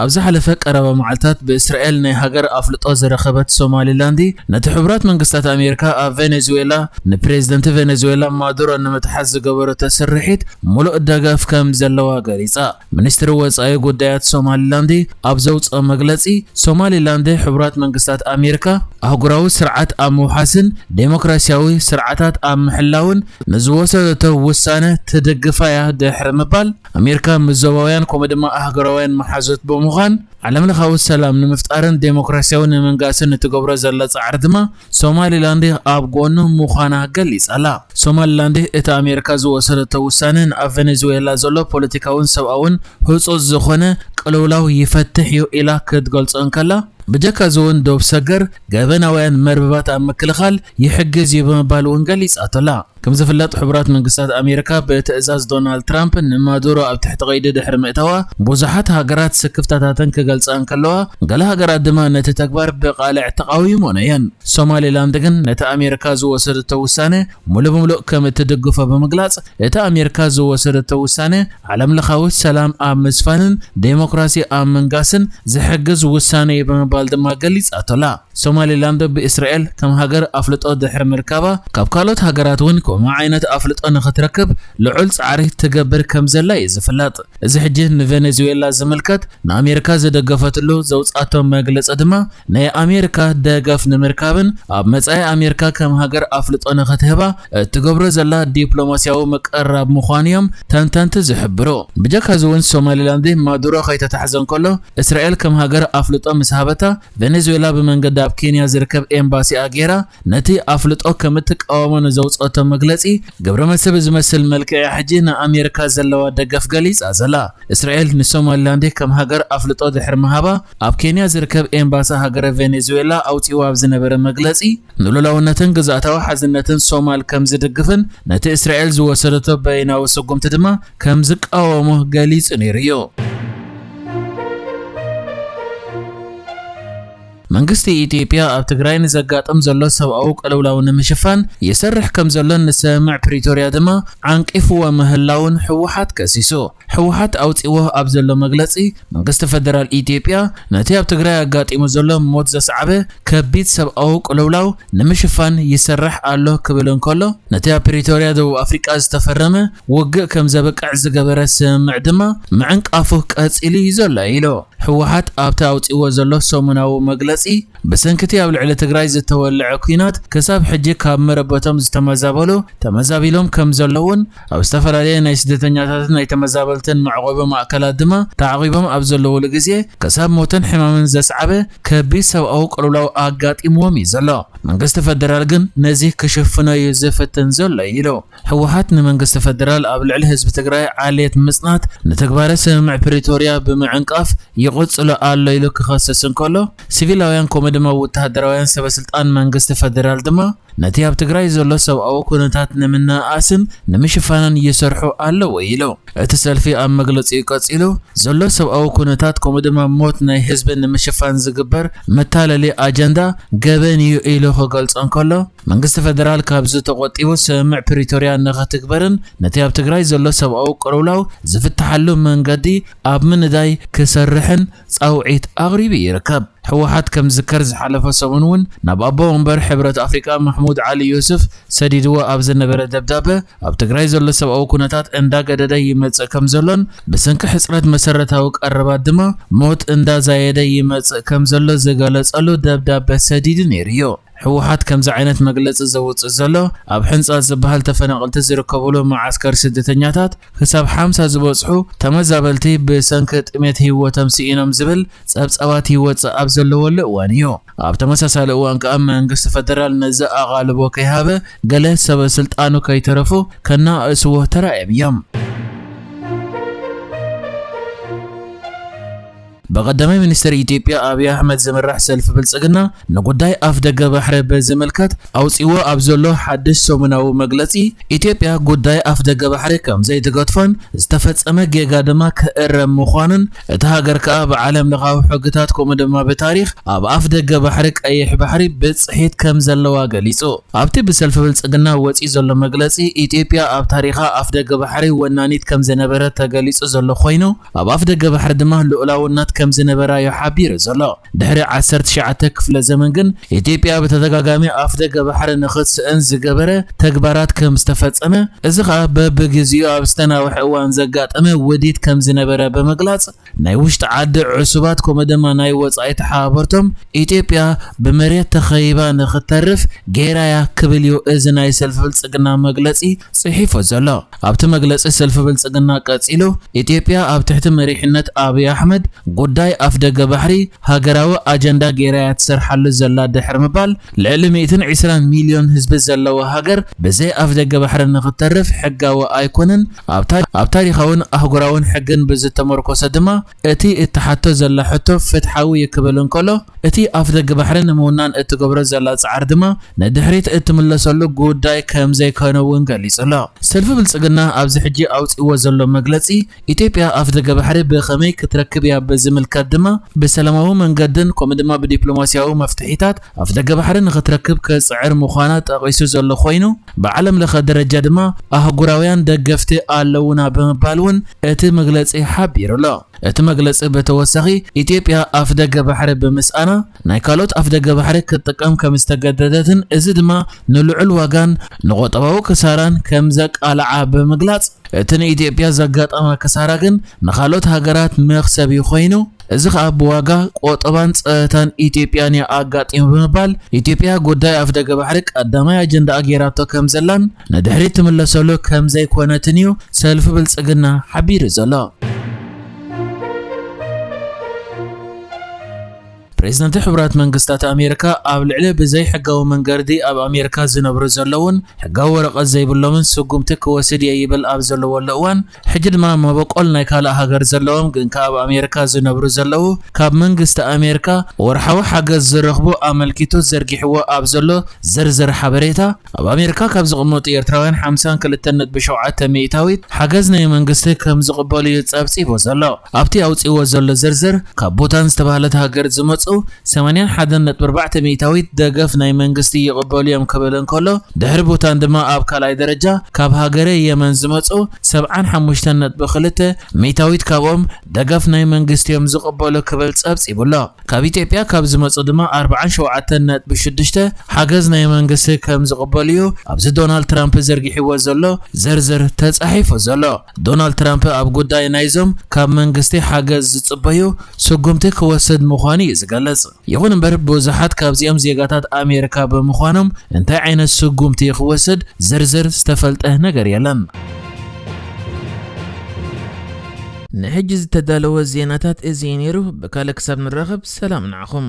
ኣብ ዝሓለፈ ቀረባ መዓልታት ብእስራኤል ናይ ሃገር ኣፍልጦ ዝረኸበት ሶማሊላንድ፣ ነቲ ሕቡራት መንግስታት ኣሜሪካ ኣብ ቬኔዙዌላ ንፕሬዝደንት ቬኔዙዌላ ማዱሮ ንምትሓዝ ዝገበረቶ ስርሒት ሙሉእ ደገፍ ከም ዘለዋ ገሊጻ። ሚኒስትሪ ወጻኢ ጉዳያት ሶማሊላንድ ኣብ ዘውጽኦ መግለጺ፣ ሶማሊላንድ ሕቡራት መንግስታት ኣሜሪካ ኣህጉራዊ ስርዓት ኣብ ምውሓስን ዴሞክራሲያዊ ስርዓታት ኣብ ምሕላውን ንዝወሰደቶ ውሳነ ትድግፋ እያ ድሕሪ ምባል፣ ኣሜሪካ ምስ ዞባውያን ከምኡ ድማ ኣህጉራውያን መሓዙት ብምዃን ዓለምለኻዊ ሰላም ንምፍጣርን ዴሞክራሲያዊ ንምንጋስን እትገብሮ ዘላ ጻዕሪ ድማ ሶማሊላንድ ኣብ ጎኑ ምዃና ገሊጻ ኣላ። ሶማሊላንድ እቲ ኣሜሪካ ዝወሰደቶ ውሳነ ንኣብ ቬኔዙዌላ ዘሎ ፖለቲካውን ሰብኣውን ህጹጽ ዝኾነ ቅልውላው ይፈትሕ እዩ ኢላ ክትገልጾ እንከላ፣ ብጀካ እዚ እውን ዶብ ሰገር ገበናውያን መርበባት ኣብ ምክልኻል ይሕግዝ እዩ ብምባል እውን ገሊጻቶ ኣላ። ከም ዝፍለጥ ሕቡራት መንግስታት ኣሜሪካ ብትእዛዝ ዶናልድ ትራምፕ ንማዱሮ ኣብ ትሕቲ ቀይዲ ድሕሪ ምእታዋ ብዙሓት ሃገራት ስክፍታታተን ክገልጻ እንከለዋ፣ ገለ ሃገራት ድማ ነቲ ተግባር ብቓልዕ ተቓዊሞን እየን። ሶማሊላንድ ግን ነቲ ኣሜሪካ ዝወሰደቶ ውሳነ ሙሉ ብምሉእ ከም እትድግፎ ብምግላጽ፣ እቲ ኣሜሪካ ዝወሰደቶ ውሳነ ዓለምለኻዊ ሰላም ኣብ ምስፋንን ዴሞክራሲ ኣብ ምንጋስን ዝሕግዝ ውሳነ እዩ ብምባል ድማ ገሊጻቶ ኣላ። ሶማሊላንድ ብእስራኤል ከም ሃገር ኣፍልጦ ድሕሪ ምርካባ፣ ካብ ካልኦት ሃገራት እውን ከምኡ ዓይነት ኣፍልጦ ንኽትረክብ ልዑል ጻዕሪ ትገብር ከም ዘላ እዩ ዝፍለጥ። እዚ ሕጂ ንቬኔዙዌላ ዝምልከት ንኣሜሪካ ዝደገፈትሉ ዘውጻቶ መግለጺ ድማ ናይ ኣሜሪካ ደገፍ ንምርካብን ኣብ መጻኢ ኣሜሪካ ከም ሃገር ኣፍልጦ ንኽትህባ እትገብሮ ዘላ ዲፕሎማሲያዊ ምቅርራብ ምዃኑ እዮም ተንተንቲ ዝሕብሩ። ብጀካ እዚ እውን ሶማሊላንድ ማዱሮ ከይተታሕዘ እንከሎ እስራኤል ከም ሃገር ኣፍልጦ ምስ ሃበታ ቬኔዙዌላ ብመንገዲ ኣብ ኬንያ ዝርከብ ኤምባሲኣ ገይራ ነቲ ኣፍልጦ ከም እትቃወሞ ንዘውጸቶ መግለጺ ግብረ መልሲ ብዝመስል መልክዕ እያ ሕጂ ንኣሜሪካ ዘለዋ ደገፍ ገሊጻ ዘላ። እስራኤል ንሶማሊላንድ ከም ሃገር ኣፍልጦ ድሕሪ ምሃባ ኣብ ኬንያ ዝርከብ ኤምባሲ ሃገረ ቬኔዙዌላ ኣውጺእዎ ኣብ ዝነበረ መግለጺ ንሉላውነትን ግዝኣታዊ ሓዝነትን ሶማል ከም ዝድግፍን ነቲ እስራኤል ዝወሰደቶ በይናዊ ስጉምቲ ድማ ከም ዝቃወሞ ገሊጹ ነይሩ እዩ። መንግስቲ ኢትዮጵያ ኣብ ትግራይ ንዘጋጥም ዘሎ ሰብኣዊ ቅልውላው ንምሽፋን ይሰርሕ ከም ዘሎን ንስምምዕ ፕሪቶርያ ድማ ዓንቂፍዎ ምህላውን ህወሓት ከሲሱ። ህወሓት ኣውፂዎ ኣብ ዘሎ መግለፂ፣ መንግስቲ ፌደራል ኢትዮጵያ ነቲ ኣብ ትግራይ ኣጋጢሙ ዘሎ ሞት ዘስዓበ ከቢድ ሰብኣዊ ቅልውላው ንምሽፋን ይሰርሕ ኣሎ ክብል እንከሎ፣ ነቲ ኣብ ፕሪቶርያ ደቡብ ኣፍሪቃ ዝተፈረመ ውግእ ከም ዘብቅዕ ዝገበረ ስምምዕ ድማ ምዕንቃፉ ቀፂሉ እዩ ዘሎ ኢሉ። ህወሓት ኣብቲ ኣውፂዎ ዘሎ ሰሙናዊ መግለፂ፣ ብሰንክቲ ኣብ ልዕሊ ትግራይ ዝተወልዐ ኲናት ክሳብ ሕጂ ካብ መረበቶም ዝተመዛበሉ ተመዛቢሎም ከም ዘለውን ኣብ ዝተፈላለየ ናይ ስደተኛታትን ናይ ተመዛበልትን መዕቆቢ ማእከላት ድማ ተዓቒቦም ኣብ ዘለውሉ ግዜ ክሳብ ሞትን ሕማምን ዘስዓበ ከቢድ ሰብኣዊ ቅልውላው ኣጋጢምዎም እዩ ዘሎ። መንግስቲ ፈደራል ግን ነዚ ክሽፍኖ እዩ ዝፍትን ዘሎ ኢሉ። ህወሓት ንመንግስቲ ፈደራል ኣብ ልዕሊ ህዝቢ ትግራይ ዓሌት ምጽናት ንተግባረ ስምምዕ ፕሪቶርያ ብምዕንቃፍ ይቕጽሎ ኣሎ ኢሉ ክኸስስ እንከሎ፣ ሲቪላውያን ከምኡ ድማ ወተሃደራውያን ሰበ ስልጣን መንግስቲ ፈደራል ድማ ነቲ ኣብ ትግራይ ዘሎ ሰብኣዊ ኩነታት ንምንእኣስን ንምሽፋንን ይሰርሑ ኣለዉ ኢሉ። እቲ ሰልፊ ኣብ መግለጺኡ ቀጺሉ፣ ዘሎ ሰብኣዊ ኩነታት ከምኡ ድማ ሞት ናይ ህዝቢ ንምሽፋን ዝግበር መታለሊ ኣጀንዳ ገበን እዩ ኢሉ ክገልጾ እንከሎ፣ መንግስቲ ፈደራል ካብዚ ተቖጢቡ ስምምዕ ፕሪቶርያ ንኽትግበርን ነቲ ኣብ ትግራይ ዘሎ ሰብኣዊ ቅልውላው ዝፍትሓሉ መንገዲ ኣብ ምንዳይ ክሰርሕን ጻውዒት ኣቕሪቡ ይርከብ። ህወሓት ከም ዝዝከር ዝሓለፈ ሰሙን እውን ናብ ኣቦ ወንበር ሕብረት ኣፍሪቃ ማሕሙድ ዓሊ ዩሱፍ ሰዲድዎ ኣብ ዝነበረ ደብዳበ ኣብ ትግራይ ዘሎ ሰብኣዊ ኩነታት እንዳገደደ ይመጽእ ከም ዘሎን ብሰንኪ ሕጽረት መሰረታዊ ቀረባት ድማ ሞት እንዳዛየደ ይመጽእ ከም ዘሎ ዝገለጸሉ ደብዳበ ሰዲዱ ነይሩ እዩ። ህወሓት ከምዚ ዓይነት መግለጺ ዘውጽእ ዘሎ ኣብ ሕንጻጽ ዝበሃል ተፈናቐልቲ ዝርከብሉ መዓስከር ስደተኛታት ክሳብ ሓምሳ ዝበጽሑ ተመዛበልቲ ብሰንኪ ጥሜት ህይወቶም ስኢኖም ዝብል ጸብጻባት ይወጽእ ኣብ ዘለወሉ እዋን እዩ። ኣብ ተመሳሳሊ እዋን ከኣ መንግስቲ ፈደራል ነዚ ኣቓልቦ ከይሃበ ገለ ሰበ ስልጣኑ ከይተረፉ ከናእስዎ ተራእዮም እዮም። ብቐዳማይ ሚኒስትር ኢትዮጵያ ኣብይ ኣሕመድ ዝምራሕ ሰልፊ ብልጽግና ንጉዳይ ኣፍደገ ባሕሪ ብዝምልከት ኣውጺዎ ኣብ ዘሎ ሓድሽ ሰሙናዊ መግለጺ፣ ኢትዮጵያ ጉዳይ ኣፍደገ ባሕሪ ከም ዘይትገድፎን ዝተፈጸመ ጌጋ ድማ ክእረም ምዃኑን እቲ ሃገር ከኣ ብዓለም ለኻዊ ሕግታት ከምኡ ድማ ብታሪኽ ኣብ ኣፍደገ ባሕሪ ቀይሕ ባሕሪ ብጽሒት ከም ዘለዋ ገሊጹ። ኣብቲ ብሰልፊ ብልጽግና ወጺኡ ዘሎ መግለጺ፣ ኢትዮጵያ ኣብ ታሪኻ ኣፍደገ ባሕሪ ወናኒት ከም ዝነበረት ተገሊጹ ዘሎ ኮይኑ፣ ኣብ ኣፍደገ ባሕሪ ድማ ልኡላውነት ከም ዝነበራ እዩ ሓቢሩ ዘሎ። ድሕሪ ዓሰርተ ትሽዓተ ክፍለ ዘመን ግን ኢትዮጵያ ብተደጋጋሚ ኣፍደገ ባሕሪ ንኽትስእን ዝገበረ ተግባራት ከም ዝተፈጸመ፣ እዚ ኸኣ በብግዜኡ ኣብ ዝተናውሐ እዋን ዘጋጠመ ውዲት ከም ዝነበረ ብምግላጽ፣ ናይ ውሽጢ ዓዲ ዕሱባት ከምኡ ድማ ናይ ወጻኢ ተሓባበርቶም ኢትዮጵያ ብመሬት ተኸይባ ንኽተርፍ ገይራያ ክብል እዩ እዚ ናይ ሰልፊ ብልጽግና መግለጺ ጽሒፎ ዘሎ። ኣብቲ መግለጺ ሰልፊ ብልጽግና ቀጺሉ፣ ኢትዮጵያ ኣብ ትሕቲ መሪሕነት ኣብይ ኣሕመድ ጉዳይ ኣፍደገ ባሕሪ ሃገራዊ ኣጀንዳ ገይራያ ትሰርሓሉ ዘላ ድሕሪ ምባል፣ ልዕሊ ሚእትን ዕስራን ሚልዮን ህዝቢ ዘለዋ ሃገር ብዘይ ኣፍደገ ባሕሪ ንኽተርፍ ሕጋዊ ኣይኮነን። ኣብ ታ-፣ ኣብ ታሪኻውን ኣህጉራውን ሕግን ብዝተመርኮሰ ድማ እቲ እትሓቶ ዘላ ሕቶ ፍትሓዊ እዩ ክብል እንከሎ፣ እቲ ኣፍደገ ባሕሪ ንምውናን እትገብሮ ዘላ ጻዕሪ ድማ ንድሕሪት እትምለሰሉ ጉዳይ ከም ዘይኮነ እውን ገሊጹ ኣሎ። ሰልፊ ብልጽግና ኣብዚ ሕጂ ኣውጺእዎ ዘሎ መግለጺ፣ ኢትዮጵያ ኣፍደገ ባሕሪ ብኸመይ ክትረክብ እያ ብዝምልከት ድማ፣ ብሰላማዊ መንገድን ከምኡ ድማ ብዲፕሎማስያዊ መፍትሒታት ኣፍደገ ባሕሪ ንኽትረክብ ክጽዕር ምዃና ጠቒሱ ዘሎ ኮይኑ፣ ብዓለም ለኸ ደረጃ ድማ ኣህጉራውያን ደገፍቲ ኣለዉና ብምባል እውን እቲ መግለጺ ሓቢሩ ኣሎ። እቲ መግለጺ ብተወሳኺ፣ ኢትዮጵያ ኣፍደገ ባሕሪ ብምስኣና ናይ ካልኦት ኣፍደገ ባሕሪ ክትጥቀም ከም ዝተገደደትን እዚ ድማ ንልዑል ዋጋን ንቁጠባዊ ክሳራን ከም ዘቃልዓ ብምግላጽ፣ እቲ ንኢትዮጵያ ዘጋጠማ ክሳራ ግን ንኻልኦት ሃገራት መኽሰብ እዩ ኮይኑ፣ እዚ ኸኣ ብዋጋ፣ ቆጠባን ጸጥታን ኢትዮጵያን እዩ ኣጋጢሙ ብምባል፣ ኢትዮጵያ ጉዳይ ኣፍደገ ባሕሪ ቀዳማይ ኣጀንዳኣ ገይራቶ ከም ዘላን ንድሕሪት ትምለሰሉ ከም ዘይኮነትን እዩ ሰልፊ ብልጽግና ሓቢሩ ዘሎ። ፕሬዝደንት ሕቡራት መንግስታት ኣሜሪካ ኣብ ልዕሊ ብዘይ ሕጋዊ መንገዲ ኣብ ኣሜሪካ ዝነብሩ ዘለውን ሕጋዊ ወረቐት ዘይብሎምን ስጉምቲ ክወስድ እየ ይብል ኣብ ዘለወሉ እዋን፣ ሕጂ ድማ መበቆል ናይ ካልእ ሃገር ዘለዎም ግን ከኣ ኣብ ኣሜሪካ ዝነብሩ ዘለዉ ካብ መንግስቲ ኣሜሪካ ወርሓዊ ሓገዝ ዝረኽቡ ኣመልኪቱ ዘርጊሕዎ ኣብ ዘሎ ዝርዝር ሓበሬታ፣ ኣብ ኣሜሪካ ካብ ዝቕመጡ ኤርትራውያን ሓምሳን ክልተን ነጥቢ ሸውዓተ ሚእታዊት ሓገዝ ናይ መንግስቲ ከም ዝቕበሉ እዩ ጸብጺቡ ዘሎ። ኣብቲ ኣውጺእዎ ዘሎ ዝርዝር፣ ካብ ቡታን ዝተባህለት ሃገር ዝመጹ ሰማንያን ሓደን ነጥቢ ኣርባዕተ ሚእታዊት ደገፍ ናይ መንግስቲ ይቕበሉ እዮም ክብል እንከሎ፣ ድሕሪ ቡታን ድማ ኣብ ካልኣይ ደረጃ ካብ ሃገረ የመን ዝመጹ ሰብዓን ሓሙሽተን ነጥቢ ክልተ ሚእታዊት ካብኦም ደገፍ ናይ መንግስቲ እዮም ዝቕበሉ ክብል ጸብጺቡ ኣሎ። ካብ ኢትዮጵያ ካብ ዝመጹ ድማ ኣርባዓን ሸውዓተን ነጥቢ ሽዱሽተ ሓገዝ ናይ መንግስቲ ከም ዝቕበሉ እዩ ኣብዚ ዶናልድ ትራምፕ ዘርጊሕዎ ዘሎ ዝርዝር ተጻሒፉ ዘሎ። ዶናልድ ትራምፕ ኣብ ጉዳይ ናይዞም ካብ መንግስቲ ሓገዝ ዝጽበዩ ስጉምቲ ክወስድ ምዃኑ እዩ ዝገልጽ። ይኹን እምበር፣ ብዙሓት ካብዚኦም ዜጋታት ኣሜሪካ ብምዃኖም እንታይ ዓይነት ስጉምቲ ክወስድ ዝርዝር ዝተፈልጠ ነገር የለን። ንሕጂ ዝተዳለወ ዜናታት እዚ እዩ ነይሩ። ብካልእ ክሳብ ንራኸብ፣ ሰላም ንዓኹም።